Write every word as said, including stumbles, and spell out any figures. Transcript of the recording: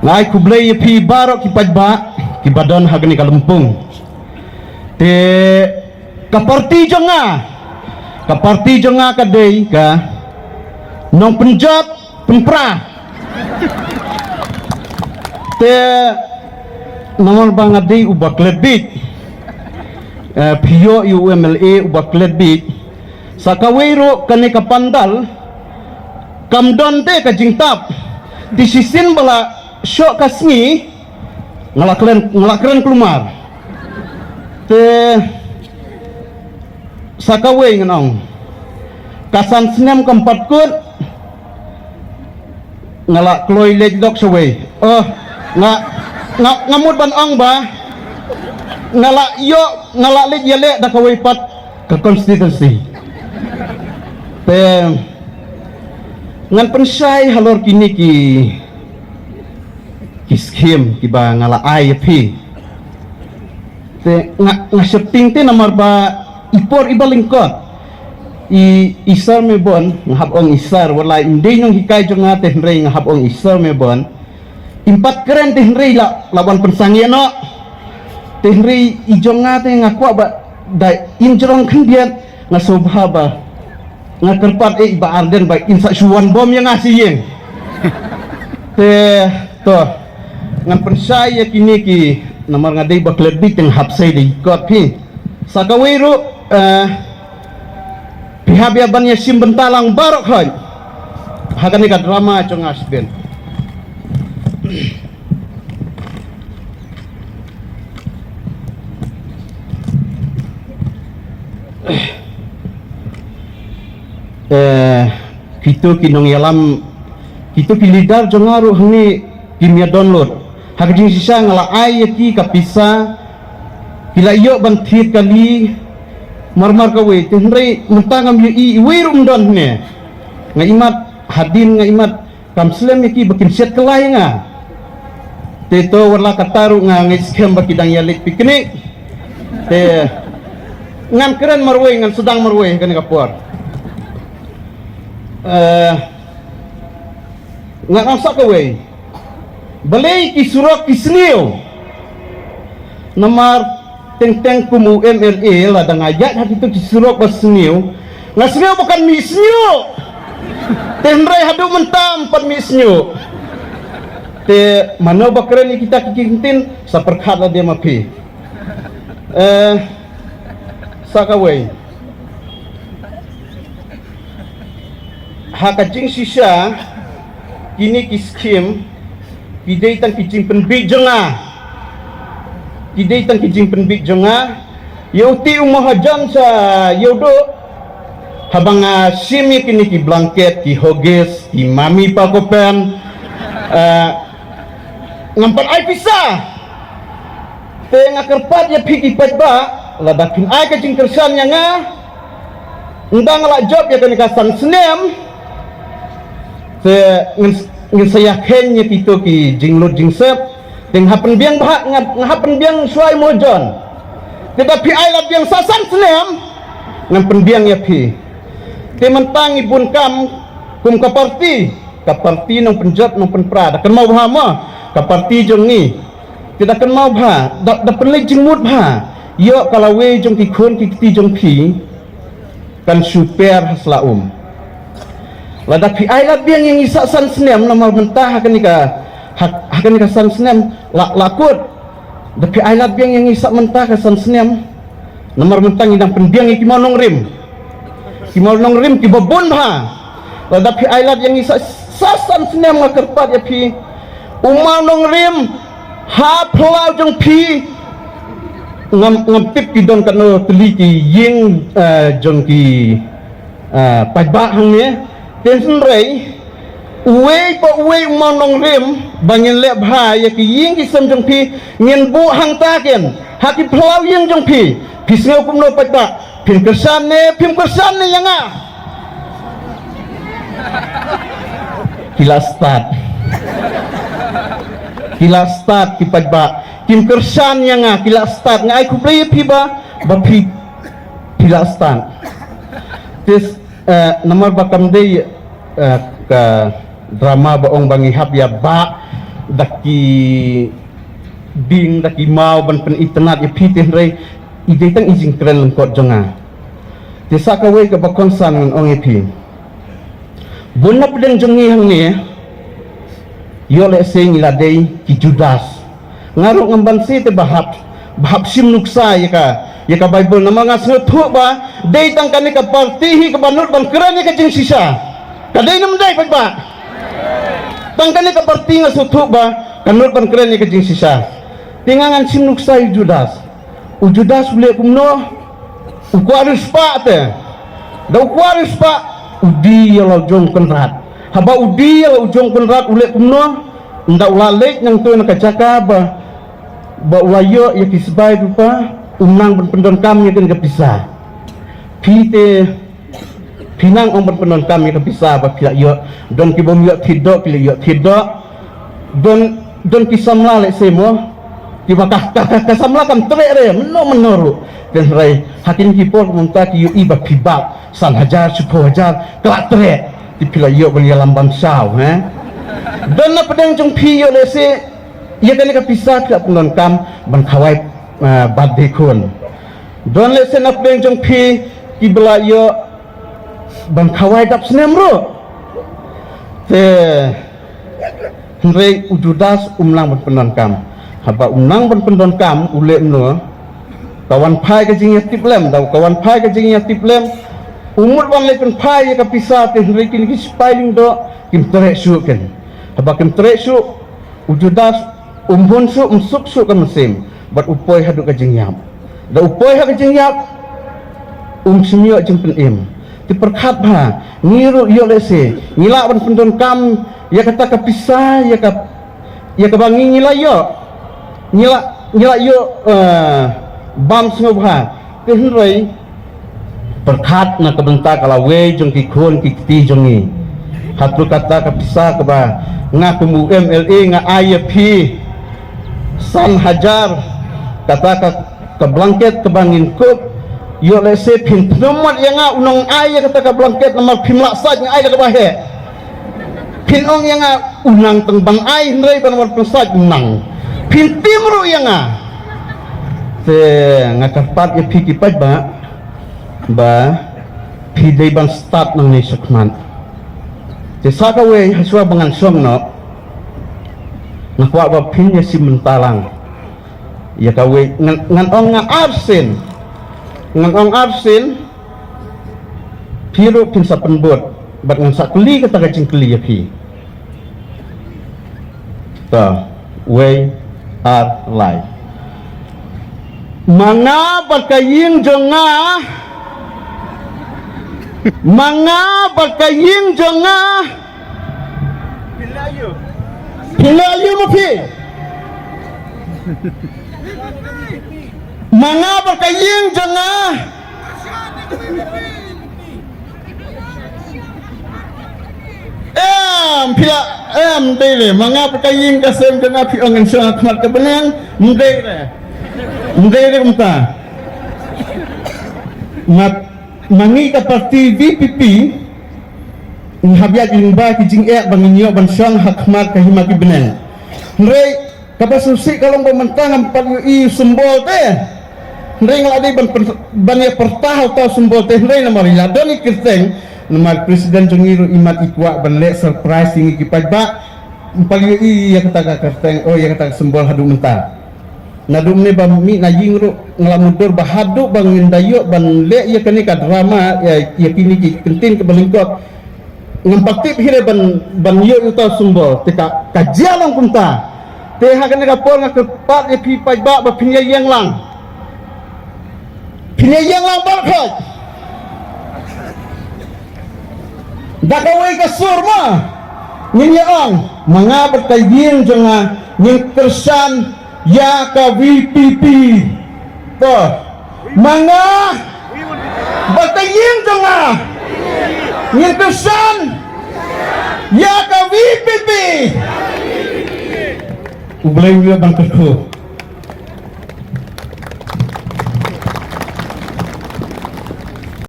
Nga ai khublei ïa phi baroh ki paidbah kiba don ha kane ka lympung. Te ka parti jong nga, ka parti jong nga ka dei ka Nongpynjot Pynpra. Te namar ba nga dei uba klet bit, eh, phi ïoh ïa u M L A uba klet bit. Sa kawei ruh kane ka pandal kam don te ka jingtap. Te shisien ba la shoh ka sngi, nga la kren, nga la kren kulmar. Te sa kawei ngan ong, ka san snem kam pat kut, nga la kloi leit dok shawei. Oh, nga, nga, nga mut ban ong ba nga la ïoh, nga la leit ïaleh da kawei pat ka constituency. Te ngan pynshai halor kine ki, ki skhim kiba nga la ai ïa phi. Te nga, nga sheptieng te namar ba i por iba lyngkot i, i Sir Mebon, nga hap ong i Sir, wat la im dei nonghikai jong nga te hynrei nga hap ong i Sir Mebon. Im pat kren te hynrei la, la wan pynsangeh noh. Te hynrei i jong nga te nga kwah ba da im jrong khyndiat, nga sngewbha ba nga kyrpad ïa i Bah Ardent ba in sa shu wan bom ïa nga sha ïing. Te to ngan pynshai ïa kine ki, namar nga dei ba klet bit, te nga hap sei da i kot phi. Sa kawei ruh, eh, phi hap ïa ban ïa shim bynta lang baroh khoit ha kane ka drama jong nga shibun. Eh, kito ki nongïalam, kito ki leader jong nga ruh hangne kim ïa don lut. Ha ka jingshisha nga la ai ïa ki ka pisa, ki la ïoh ban thied kali marmar kawei, te hynrei mynta ngam ïohi iwei ruh ym don hangne. Nga imat hadien, nga imat kam slem ïa ki ba kin shet kylla ïa nga. Te to wat la katta ruh nga ngeit skhem ba ki dang ïa leit picnic. Te ngan kren marwei, ngan sdang marwei kane ka por. Eh, ngan ong sa kawei. Balei ki surok ki sniew? Namar teng teng kum u M L A lada nga ïaid ha kito ki surok ba sniew, nga sngew ba kan mih sniew. Te hynrei haduh mynta ym pat mih sniew. Te mano ba kren ïa kita ki ktien, sa pyrkhat lade ma phi. Eh, sa kawei. Ha ka jingshisha, kine ki skhim ki dei tang ki jingpynbiej jong nga. Ki dei tang ki jingpynbiej jong nga. Ïa uti u mahajon sa ïoh duh. Haba nga shim ïa kine ki blanket, ki huggies, ki mummy pakopen, eh, ngam pat ai pisa. Te nga kyrpad ïa phi ki paidbah, lada phin ai ka jingkyrshan ïa nga, ynda nga la jop ïa kane ka san snem, te ngin, ngin sa ïakheiñ ïa kito ki jinglut jingsep. Te nga hap pynbiang bha, nga, nga hap pynbiang shuwa i mahajon. Te da phi ai lad biang sa san snem, ngan pynbiang ïa phi. Te mynta ngi bun kam kum ka parti, ka parti Nongpynjot Nongpynpra, da kynmaw bha mo, ka parti jong ngi. Te da kynmaw bha, da, da pynleit jingmut bha. Ïoh ka lawei jong ki khun ki kti jong phi kan shu per ha sla um. Lada phi ai lad biang ïa ngi sa san snem, namar mynta ha kane ka, ha, ha kane ka san snem la, la kut. Da phi ai lad biang ïa ngi sa mynta ka san snem, namar mynta ngi dang pynbiang ïa ki mawnongrim. Ki mawnongrim kiba bun bha. Lada phi ai lad ïa ngi sa, sa san snem, nga kyrpad ïa phi, u mawnongrim ha phyllaw jong phi, ngam, ngam tip ki don katno tylli ki ïing, eh, jong ki, eh, paidbah hangne. Te hynrei uwei pa uwei u mawnongrim ba ngin leh bha ïa ki ïing ki sem jong phi, ngin buh hangta ken ha ki phyllaw ïing jong phi. Phi sngew kumno paidbah? Phin kyrshan ne phim kyrshan ne ïa nga? Ki la stad. Ki la stad ki paidbah. Kim kyrshan ïa nga, ki la stad. Nga ai khublei ïa phi ba, ba phi, phi la stad. Te, eh, namar ba kam dei, eh, ka drama ba ong ba ngi hap ïa bah, da ki dieng da ki maw ban pynitynnad ïa phi te hynrei i dei tang i jingkren lyngkot jong nga. Te sa kawei kaba kongsan ngan ong ïa phi. Bun na pdeng jong ngi hangne ïoh lehse ngi la dei ki Judas. Nga ruh ngam banse te ba hap ba hap shim nuksa ïa ka ïa ka Baibl namar nga sngewthuh ba dei tang kane ka parti hi kaba nud ban kren ïa ka jingshisha. Ka dei ne ym dei paidbah? Tang kane ka parti nga sngewthuh ba ka nud ban kren ïa ka jingshisha. Te nga ngan shim nuksa ïa u Judas. U Judas u leh kumno? U kwah riewspah te. Da u kwah riewspah u die ïa la u Jong Kynrad. Haba u die ïa la u Jong Kynrad u leh kumno? Ynda u la leit nangto na ka jaka ba ba u la ïoh ïa ki sbai rupa um nang ban pyndonkam ïa kane ka pisa. Phi te phi nang ong ban pyndonkam ïa ka pisa ba phi la ïoh. Don ki bym ïoh thied doh ki la ïoh thied doh. Don don ki samla lehse mo kiba ka ka, ka, ka samla kam treh re mynno mynno ruh. Te hynrei ha kine ki por mynta ki ïohi ba phi bak san hajar shiphew hajar ka la treh. Te phi la ïoh ban ïalam bam shaw he. Don na pdeng jong phi ïoh lehse ïa kane ka pisa phi la pyndonkam ban khawai, eh, birthday khun. Don lehse na pdeng jong phi kiba la ïoh ban khawai dap snem ruh. Te hynrei u Judas um nang ban pyndonkam. Haba um nang ban pyndonkam u leh kumno? Ka wan phai ka jingïatiplem, da ka wan phai ka jingïatiplem u mut wan leit pynphai ïa ka pisa te hynrei kine ki sipai lyngdoh kim treh shuh ken. Haba kim treh shuh u Judas um bun shuh um suk shuh ka mynsiem bad u poi haduh ka jingïap. Da u poi ha ka jingïap um shym ïoh jingpynim. Te pyrkhat bha ngi ruh ïoh lehse ngi lah ban pyndonkam ïa kata ka pisa ïa ka ïa kaba ngi ngi la ïoh ngi la ngi la ïoh, eh, bam sngewbha. Te hynrei pyrkhat na ka bynta ka lawei jong ki khun ki kti jong ngi. Hato kata ka pisa kaba nga kum u M L A nga ai ïa phi san hajar kata ka, ka blanket kaba ngin kup. Ïoh lehse phin pynmot ïa nga u nong ai ïa kata ka blanket namar phim lah sait nga ai da kaba heh. Phin ong ïa nga u nang tang ban ai hynrei ban wan pynsait u nang. Phin tim ruh ïa nga. Te nga kyrpad ïa phi ki paidbah ba phi dei ban stad nangne shakhmat. Te sa kawei hashwa ba ngan shong noh nga kwah ba phin ïa shim bynta lang. Ïa kawei ngan ngan ong nga arsien. Ngan ong arsien. Phi ruh phin sa pynbud bad ngan sa kylli kata ka jingkylli ïa phi. Ta wei ar lai. Ma nga bad ka ïing jong nga. Ma nga bad ka ïing jong nga. Phi la ïoh ma phi. Ma nga bad ka ïing jong nga. Em phi la em dei re ma nga bad ka ïing ka sem jong nga phi ong ngan shong ha khmat ka bneng. Em dei re. Em dei re kumta. Ma ma ngi ka parti V P P ngi hap ïaid lyngba ki jingeh ba ngin ïoh ban shong ha khmat ka hima ki bneng. Hynrei kaba sngewsih ka long ba mynta ngam pat ïohi u symbol te. Hynrei nga la dei ban pyn- ban ïa pyrta ha uta u symbol te hynrei namar ïa don i kyrteng namar president jong ngi ruh i mat i kwah ban leh surprise ïa ngi ki paidbah. Ngam pat ïohi ïa kata ka kyrteng oh ïa kata ka symbol haduh mynta. Naduh mynne ba mih na ïing ruh nga la mutdur ba haduh ba ngin da ïoh ban leh ïa kane ka drama ïa, ïa kine ki kyntien kaba lyngkot. Ngam pat tip hi re ban ban ïoh ïa uta u symbol te ka ka jia long kumta. Te ha kane ka por nga kyrpad ïa phi paidbah ba phin ïa ïeng lang. Phin ïa ïeng lang baroh khoit. Da kawei ka sur ma ngin ïa ong ma nga bad ka ïing jong nga ngin kyrshan ïa ka V P P. To ma nga bad ka ïing jong nga ngin kyrshan ïa ka V P P. U Blei u ïa ban kyrkhu.